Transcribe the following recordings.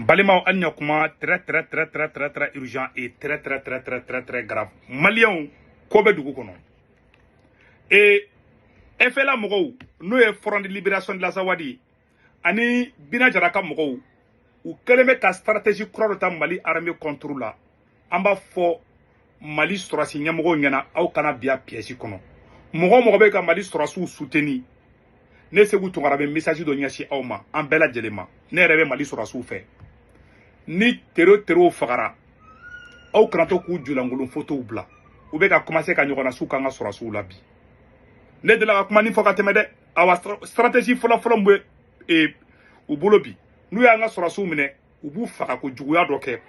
N balimaw, hali ɲa kuma très très très très très très urgent et très très très très très très grave. Maliyɛnw, ko bɛ dugu kɔnɔ. Et FLA mɔgɔw, n'o ye Front de Libération de l'Azawad ye, ani Bina Jara ka mɔgɔw, u kɛlen bɛ ka stratégie kura dɔ ta Mali armée contre la. An b'a fɔ Mali sɔrɔsi ɲɛmɔgɔw ɲɛna, aw kana bi a piège kɔnɔ. Mɔgɔ o mɔgɔ bɛ ka Mali sɔrɔsiw soutenir, ne Segu Tunkara bɛ message dɔ ɲɛsin aw ma, an bɛɛ lajɛlen ma. Ne yɛrɛ bɛ Mali sɔrɔsiw fɛ. Ni terro terrow fagara, aw kana to k'u julankolon fotow bila. U bɛ ka commencer ka ɲɔgɔn nasiw k'an ka sɔrɔsiw la bi. Ne delila ka kuma nin fɔ ka tɛmɛ dɛ. Awa, stratégie fɔlɔ fɔlɔ min bɛ u bolo bi, n'u y'an ka sɔrɔsiw minɛ, u b'u faga ko juguya dɔ kɛ,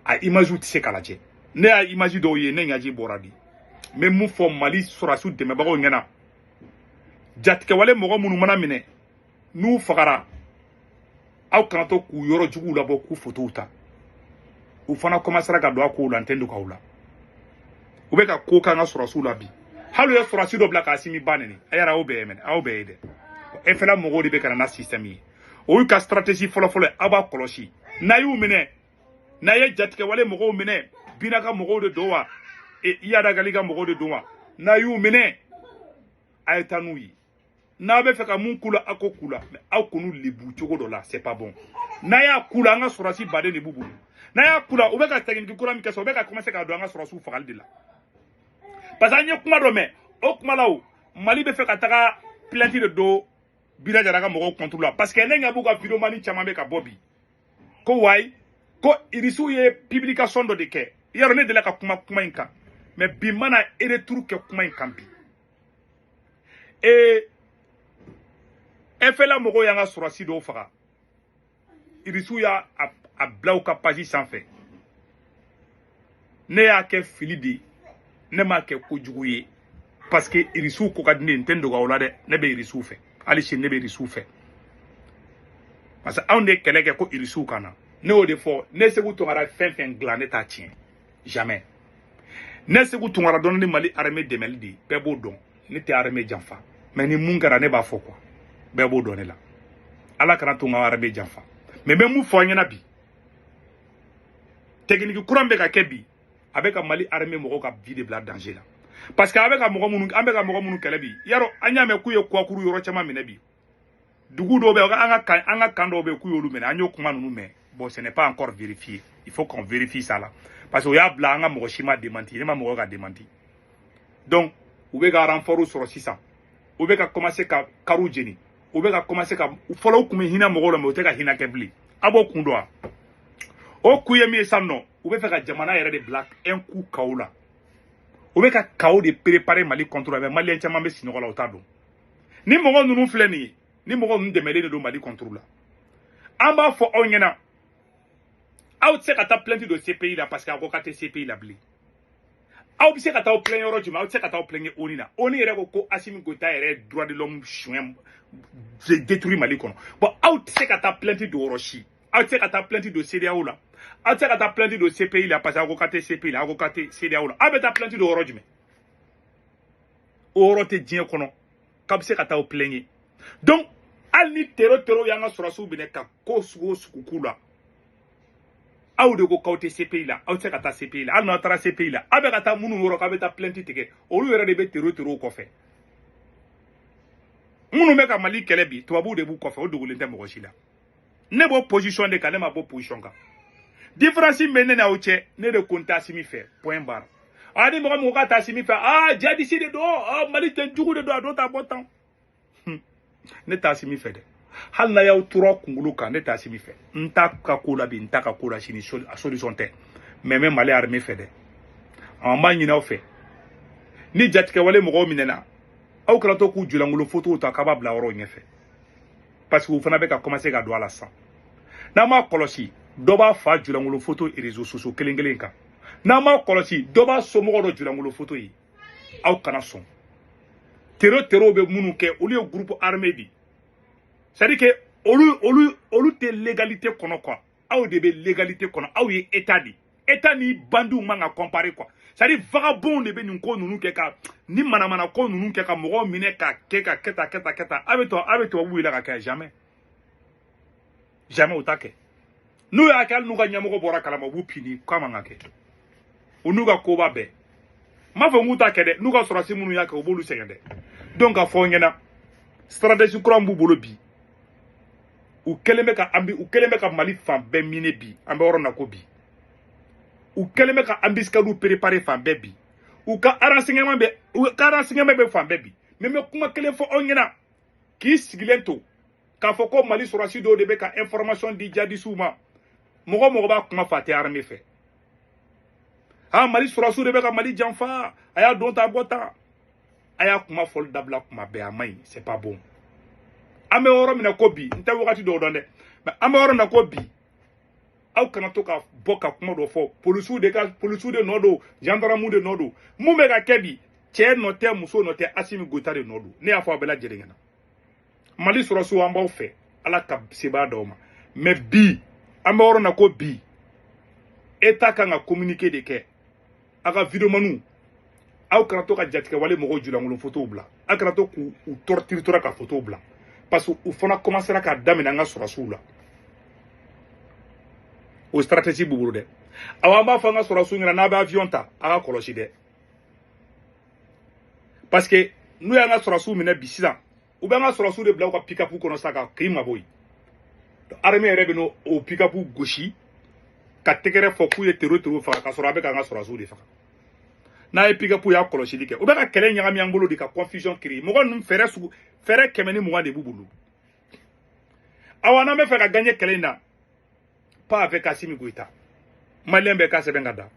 a image tɛ se ka lajɛ. Ne y'a image dɔw ye, ne ɲaji bɔra bi. N bɛ mun fɔ Mali sɔrɔsiw dɛmɛbagaw ɲɛna? Jatigɛwale mɔgɔ minnu mana minɛ, n'u fagara, aw kana to k'u yɔrɔ juguw labɔ k'u fotow ta. U fana commencera ka don a kow la. N tɛ dogo aw la, u bɛ ka ko k'an ka sɔrɔsiw la bi. Hali u ye sɔrɔsi dɔ bila k'a Simi ba neni. A yɛrɛ, aw bɛɛ ye minɛ, aw bɛɛ ye dɛ. FLA mɔgɔw de bɛ ka na n'a système ye. O y'u ka stratégie fɔlɔ-fɔlɔ ye. Aw b'a kɔlɔsi, n'a y'u minɛ, n'a ye jatigɛwale mɔgɔw minɛ, Bina ka mɔgɔw de don wa, Iyad Ag Ghali ka mɔgɔw de don wa, n'a y'u minɛ, a ye taa n'u ye. N'a bɛ fɛ ka mun k'u la, aw ko k'u la, mais aw k'u lebu cogo dɔ la, c'est pas bon. N'a y'a k'u la, an ka sɔrɔsi baden de b'u bolo. N'a y'a k'u la, u bɛ ka technique kura min kɛ sisan, u bɛ ka commencer ka don an ka sɔrɔsiw fagali de la. Parce que an ye kuma dɔ mɛn, o kuma la, o Mali bɛ fɛ ka taga plainte de don Bina Jara ka mɔgɔw contre la, parce que ne ɲɛ b'u ka vidéomani caman bɛ ka bɔ bi ko wayi, ko Irisiw ye publication dɔ de kɛ. Yarɔ, ne delila ka kuma kuma in kan, mais bi n mana retour kɛ kuma in kan bi. Ee, FLA mɔgɔw y'an ka sɔrɔsi dɔw faga, Irisiw y'a a bila u ka page sanfɛ. Ne y'a kɛ fili de ye, ne m'a kɛ kojugu ye, parce que Irisiw ko ka di ne ye. N tɛ n dogo aw la dɛ, ne bɛ Irisiw fɛ. Hali sini ne bɛ Irisiw fɛ, parce que anw de ye kɛlɛ kɛ ko Irisiw ka na. Ne y'o de fɔ, ne Segu Tunkara, fɛn fɛn dilan, ne t'a tiɲɛ jamais. Ne Segu Tunkara dɔn ni Mali armée dɛmɛli de ye, bɛɛ b'o dɔn. Ne tɛ armée janfa, mais ni mun kɛra, ne b'a fɔ quoi. Bɛɛ b'o dɔn ne la. Ala kana to n ka armée janfa. Mais n bɛ mun fɔ aw ɲɛna bi? Technique kura min bɛ ka kɛ bi, a bɛ ka Mali armée mɔgɔw ka vie de bila danger la, parce que a bɛ ka mɔgɔ minnu, an bɛ ka mɔgɔ minnu kɛlɛ bi, yarɔ, an y'a mɛn k'u ye Kouakourou yɔrɔ caman minɛ bi. Dugu dɔw bɛ, an ka camp dɔw bɛ yen k'u y'olu minɛ. An y'o kuma ninnu mɛn. Bon, ce n'est pas encore vérifié, il faut qu'on vérifie ça là, parce que o y'a bila an ka mɔgɔ si ma démenti, ne ma mɔgɔ ka démenti. Donc u bɛ ka renfort sɔrɔ sisan, u bɛ ka commencer ka kariw jeni, u bɛ ka commencer ka fɔlɔ u tun bɛ hinɛ mɔgɔw la, mais u tɛ ka hinɛ kɛ bilen. A b'o kun dɔn wa? O kun ye min ye sisan nɔ, u bɛ fɛ ka jamana yɛrɛ de bila un coup chaos la. U bɛ ka chaos de préparer Mali contre la, mais Maliyɛn caman bɛ sunɔgɔ la, u t'a dɔn. Ni mɔgɔ ninnu filɛ nin ye, ni mɔgɔ ninnu dɛmɛlen de don Mali contre la. An b'a fɔ aw ɲɛna, aw tɛ se ka taa plainte don CPI la, parce que a ko k'a tɛ CPI la bilen. Aw bɛ se ka taa aw plaindre yɔrɔ jumɛn? Aw tɛ se ka taa aw plaindre ONU na. ONU yɛrɛ ko ko Assimi Goïta yɛrɛ ye droit de l'homme suɲɛ, détruit Mali kɔnɔ. Bon, aw tɛ se ka taa plainte don yɔrɔ si. Aw tɛ se ka taa plainte don CEDEAO la, aw tɛ se ka taa plainte don CPI la, parce que aw ko k'a tɛ CPI la, aw ko k'a tɛ CEDEAO la. Aw bɛ taa plainte don yɔrɔ jumɛn? O yɔrɔ tɛ diɲɛ kɔnɔ k'aw bɛ se ka taa aw plaindre. Donc hali ni terro terro y'an ka sɔrɔsiw minɛ ka ko sugu o sugu k'u la, aw de ko k'aw tɛ CPI la, aw tɛ se ka taa CPI la. Hali n'aw taara CPI la, aw bɛ ka taa minnu yɔrɔ k'aw bɛ taa plainte tigɛ, olu yɛrɛ de bɛ terro terro kɔfɛ. Minnu bɛ ka Mali kɛlɛ bi, tubabuw de b'u kɔfɛ, o dogolen tɛ mɔgɔ si la. Ne b'o position de kan, ne ma bɔ position kan. Différence min bɛ ne n'aw cɛ, ne de ko n tɛ Asimi fɛ, point barre. A ni mɔgɔ mɔgɔ ka taa Asimi fɛ, aa, djihadiste de don, aa, Mali tɛ jugu de don, a don t'a bɔ tan. Ne tɛ Asimi fɛ dɛ. Hali n'a y'aw tora kunkolo kan, ne tɛ Asimi fɛ. N t'a ka ko la bi, n t'a ka ko la sini, a solution tɛ. Mais n bɛ Mali armée fɛ dɛ. An b'a ɲini aw fɛ, ni jatigɛwale mɔgɔw minɛna, aw kana to k'u julankolon fotow ta k'a b'a bila yɔrɔw ɲɛfɛ, parce que u fana bɛ ka commencer ka don a la sisan. N'an m'a kɔlɔsi, dɔ b'a fa julankolon foto réseaux sociaux kelen kelen kan. N'an m'a kɔlɔsi, dɔ b'a somɔgɔ dɔ julankolon foto ye. Aw kana sɔn. Terro terro bɛ minnu kɛ, olu ye groupe armé de, c'est à dire que olu tɛ légalité kɔnɔ quoi. Aw de bɛ légalité kɔnɔ, aw ye état de. État ni bandiw man ka comparer quoi. C'est à dire vagabond de bɛ nin ko ninnu kɛ, ka ni manamana ko ninnu kɛ, ka mɔgɔw minɛ ka kɛ ka kɛ tan, kɛ tan, kɛ tan. A bɛ to, a bɛ tubabu wele ka kɛ jamais. Jamais u t'a kɛ. N'u y'a kɛ, hali n'u ka ɲɛmɔgɔ bɔra kalama, u b'u pini k'a man ka kɛ. U n'u ka koba bɛɛ, n m'a fɔ n k'u t'a kɛ dɛ. N'u ka sɔrɔsi minnu y'a kɛ, u b'olu sɛgɛn dɛ. Donc ka fɔ n ɲɛna, stratégie kura min b'u bolo bi, u kɛlen bɛ ka u kɛlen bɛ ka Mali fan bɛɛ miner bi. An bɛ yɔrɔ min na ko bi, u kɛlen bɛ ka embuscade préparer fan bɛɛ bi. U ka renseignement bɛ fan bɛɛ bi. Mais n bɛ kuma kelen fɔ aw ɲɛna k'i sigilen to k'a fɔ ko Mali sɔrɔsi dɔw de bɛ ka information di jadisiw ma. Mɔgɔ mɔgɔ b'a kuma fɔ, a tɛ armée fɛ. Ah, Mali sɔrɔsiw de bɛ ka Mali janfa, a y'a don ta a bɔ tan. A y'a kuma fɔli dabila kuma bɛɛ, a man ɲi, c'est pas bon. An bɛ yɔrɔ min na ko bi, n tɛ wagati dɔw dɔn dɛ, mais an bɛ yɔrɔ min na ko bi, aw kana to ka bɔ ka kuma dɔ fɔ, polisiw de ka, polisiw de nɔ don, gendarmew de nɔ don. Mun bɛ ka kɛ bi? Cɛ nɔ tɛ, muso nɔ tɛ, Asimi Goyita de nɔ don. Ne y'a fɔ a bɛɛ lajɛlen ɲɛna, Mali sɔrɔsiw, an b'aw fɛ, Ala ka sebaya d'aw ma. Mais bi, an bɛ yɔrɔ min na ko bi, État kan ka communiqué de kɛ. A ka videomaniw, aw kana to ka jatigɛwale mɔgɔw julankolon photow bila. Aw kana to k'u u torturer tora ka photow bila, parce que u fana commencera k'a daminɛ an ka sɔrɔsiw la. O stratégie b'u bolo dɛ. Awa, an b'a fɔ an ka sɔrɔsiw ɲɛna, n'a bɛ avion ta, a ka kɔlɔsi dɛ, parce que n'u y'an ka sɔrɔsiw minɛ bi sisan, u bɛ an ka sɔrɔsiw de bila u ka pick-up kɔnɔ sa ka k'i mabɔ yen. Armée yɛrɛ bɛ n'o o pick-up gosi ka tɛgɛrɛ fɔ k'u ye terro terro faga, k'a sɔrɔ a bɛ k'an ka sɔrɔsiw de faga. N'a ye pick-up y'a kɔlɔsili kɛ, u bɛ ka kɛlɛ ɲagami an bolo de, ka confusion créer. Mɔgɔ ninnu, fɛɛrɛ sugu fɛɛrɛ 120 de b'u bolo. Awa, n'an bɛ fɛ ka gagner kɛlɛ in na, pas avec Assimi Goïta. Malien bɛɛ ka sɛbɛn ka da,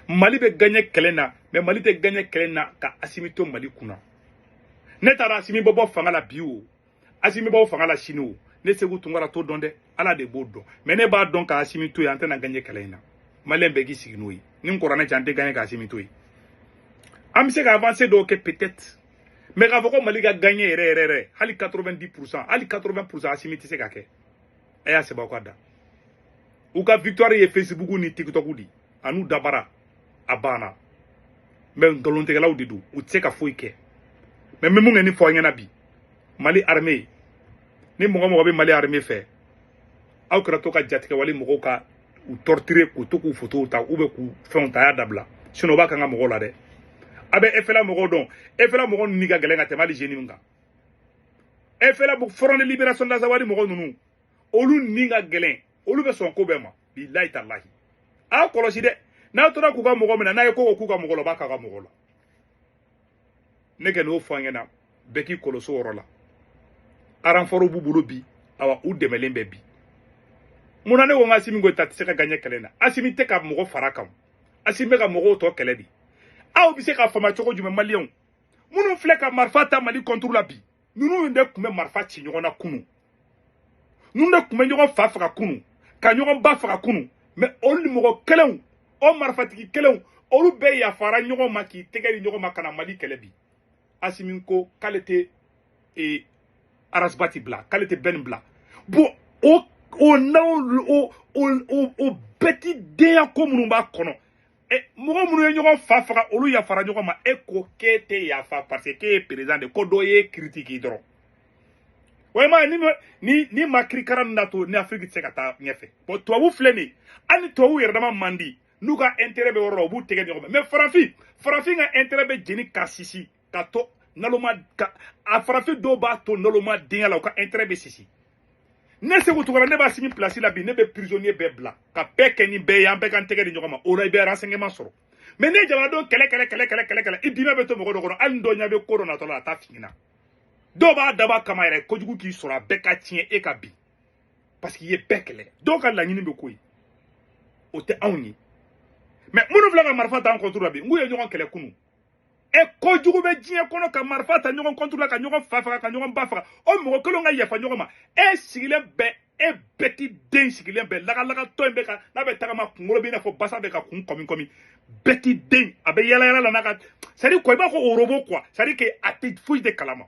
Mali bɛ gagner kɛlɛ na, mais Mali tɛ gagner kɛlɛ na ka Assimi to Mali kunna. Ne taara Assimi bɔ bɔ fanga la bi, o Assimi bɔ fanga la sini, o ne Segu Tunkara t'o dɔn dɛ, Ala de b'o dɔn. Mais ne b'a dɔn ka Assimi to yen, an tɛna gagner kɛlɛ in na. Malien bɛɛ k'i sigi n'o ye. Ni n kɔrɔ ne cɛ, an tɛ gagner ka Assimi to yen. An bɛ se ka avancer dɔw kɛ peut-être, mais k'a fɔ ko Mali ka gagner yɛrɛ yɛrɛ yɛrɛ, hali 90%, hali 80%, Assimi tɛ se ka kɛ. A y'a sɛbɛn aw ka da. U ka victoire ye Facebook ni TikTok de a n'u dabara a banna. Mais nkalontigɛlaw de don, u tɛ se ka foyi kɛ. Mais n bɛ mun kɛ ni fɔ aw ɲɛna bi, Mali armée, ni mɔgɔ mɔgɔ bɛ Mali armée fɛ, aw kana to ka jatigɛwale mɔgɔw ka u torturer, k'u to k'u photow ta ou bien k'u fɛnw ta. A y'a dabila, sinon u b'a kan ka mɔgɔw la dɛ. A bɛ FLA mɔgɔw dɔn. FLA mɔgɔw ninnu ka gɛlɛn ka tɛmɛ hali JNIM kan. FLA, Front de Libération d'Azawad mɔgɔw ninnu, olu ni ka gɛlɛn, olu bɛ sɔn ko bɛɛ ma, bilayi talahi. A kɔlɔsi dɛ, n'a tora k'u ka mɔgɔ minɛ, n'a ye ko k'u ka mɔgɔ la, u b'a k'a ka mɔgɔ la. Ne kɛ n'o fɔ an ɲɛna, bɛɛ k'i kɔlɔsi o yɔrɔ la. Renfort b'u bolo bi, awa, u dɛmɛlen bɛ bi. Munna ne ko n ko Asimi Goyita tɛ se ka gagner kɛlɛ na? Asimi tɛ ka mɔgɔ fara kan, Asimi bɛ ka mɔgɔw tɔ kɛlɛ bi. Aw bɛ se ka faamuya cogo jumɛn? Maliyɛnw minnu filɛ ka marifa ta Mali contre la bi, ninnu de tun bɛ marifa ci ɲɔgɔn na kunun, ninnu de tun bɛ ɲɔgɔn fa faga kunun, ka ɲɔgɔn ba faga kunun. Mais olu ni mɔgɔ kelenw, o marifatigi kelenw, olu bɛɛ yafara ɲɔgɔn ma k'i tɛgɛ di ɲɔgɔn ma ka na Mali kɛlɛ bi. Asimi ko k'ale tɛ Arasibati bila, k'ale tɛ bɛn bila. Bon, o n'aw o bɛɛ ti denya ko minnu b'a kɔnɔ. E mɔgɔ minnu ye ɲɔgɔn fa faga, olu yafara ɲɔgɔn ma. E ko k'e tɛ yafa parce que k'e ye président de, ko dɔ ye critique dɔrɔn. O ma ni ma kirikara nin to ni Afiriki tɛ se ka taa ɲɛfɛ. Bon, tubabu filɛ nin ye, hali ni tubabu yɛrɛ dama man di, n'u ka intérêt bɛ yɔrɔ la, u b'u tɛgɛ ɲɔgɔn ma. Mais farafin ka intérêt bɛ jeni ka sisi ka to naloma ka a farafin dɔw b'a to naloma denya la, u ka intérêt bɛ sisi. Ne Segu Tunkara, ne b'a sigi place la bi, ne bɛ prisonnier bɛɛ bila ka bɛɛ kɛ ni bɛɛ ye, an bɛɛ k'an tɛgɛ di ɲɔgɔn ma. O la i bɛ renseignement sɔrɔ. Mais ne jamanadenw kɛlɛ kɛlɛ kɛlɛ kɛlɛ kɛlɛ kɛlɛ, i dimi bɛ to mɔgɔ dɔ kɔnɔ, hali ni dɔ ɲɛ bɛ ko dɔ natɔ la, a t'a f'i ɲɛna. Dɔw b'a dabɔ a kama yɛrɛ kojugu k'i sɔrɔ, a bɛɛ ka tiɲɛ e ka bi, parce que i ye bɛɛ kɛlɛ. Dɔw ka laɲini bɛ ko ye, o tɛ anw ye. Mais minnu filɛ ka marifa ta an contre la bi, n k'u ye ɲɔgɔn kɛlɛ kunun. E kojugu bɛ diɲɛ kɔnɔ ka marifa ta ɲɔgɔn contre la, ka ɲɔgɔn fa faga, ka ɲɔgɔn ba faga, o mɔgɔ kelen ka yafa ɲɔgɔn ma? E sigilen bɛ, e bɛɛ ti den sigilen bɛ lagalagatɔ in bɛ ka n'a bɛ tagama, kunkolo bɛ i n'a fɔ basa bɛ ka kun kɔmi kɔmi. Bɛɛ ti den a bɛ yala yala la n'a ka, c'est à dire quoi, i b'a fɔ o robot quoi, c'est à dire que a tɛ foyi de kalama.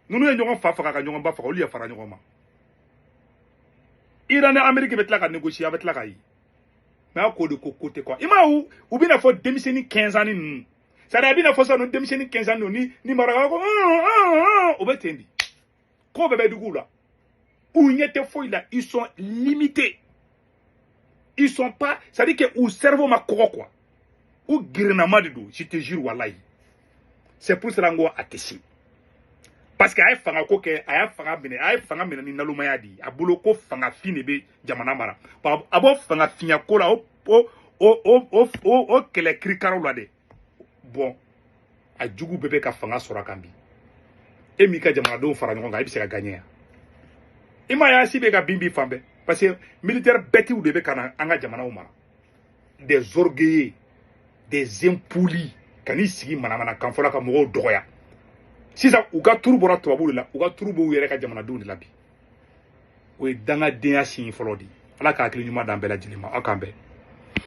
Ninnu ye ɲɔgɔn fa faga ka ɲɔgɔn ba faga, olu yafara ɲɔgɔn ma. Iran ni Amérique bɛ tila ka négocier, a bɛ tila ka ye. Mais a k'o de ko ko tɛ quoi, i m'a ye, u bɛna fɔ denmisɛnnin 15 ans ninnu, c'est à dire a bɛna fɔ sisan denmisɛnnin 15 ans ninnu ni maraka ko o bɛ ten de, ko bɛɛ bɛ dugu la. U ɲɛ tɛ foyi la, ils sont limités, ils sont pas, c'est à dire que u cerveau ma kɔgɔ quoi, u girinnama de don, je te jure, walayi. C'est pour cela n ko a tɛ se, parce que a ye fanga ko kɛ, a y'a fanga minɛ, a ye fanga minɛ ni nalomaya de ye. A bolo ko fanga fin de bɛ jamana mara. A b'o fanga finya ko la, o kɛlɛ kirikaraw la dɛ. Bon, a jugu bɛɛ bɛ ka fanga sɔrɔ a kan bi. E m'i ka jamanadenw fara ɲɔgɔn kan, e bɛ se ka gagner yan? I m'a ye, a si bɛ ka bin bi fan bɛɛ, parce que militaire bɛtiw de bɛ ka na an ka jamanaw mara, des orgueilleux, des impolis, ka n'i sigi manamanakan fɔla ka mɔgɔw dɔgɔya. Sisan u ka turu bɔra tubabuw de la, u ka turu b'u yɛrɛ ka jamanadenw de la bi. O ye dangadenya signe fɔlɔ de ye. Ala ka hakili ɲuman d'an bɛɛ lajɛlen ma. Aw k'an bɛn.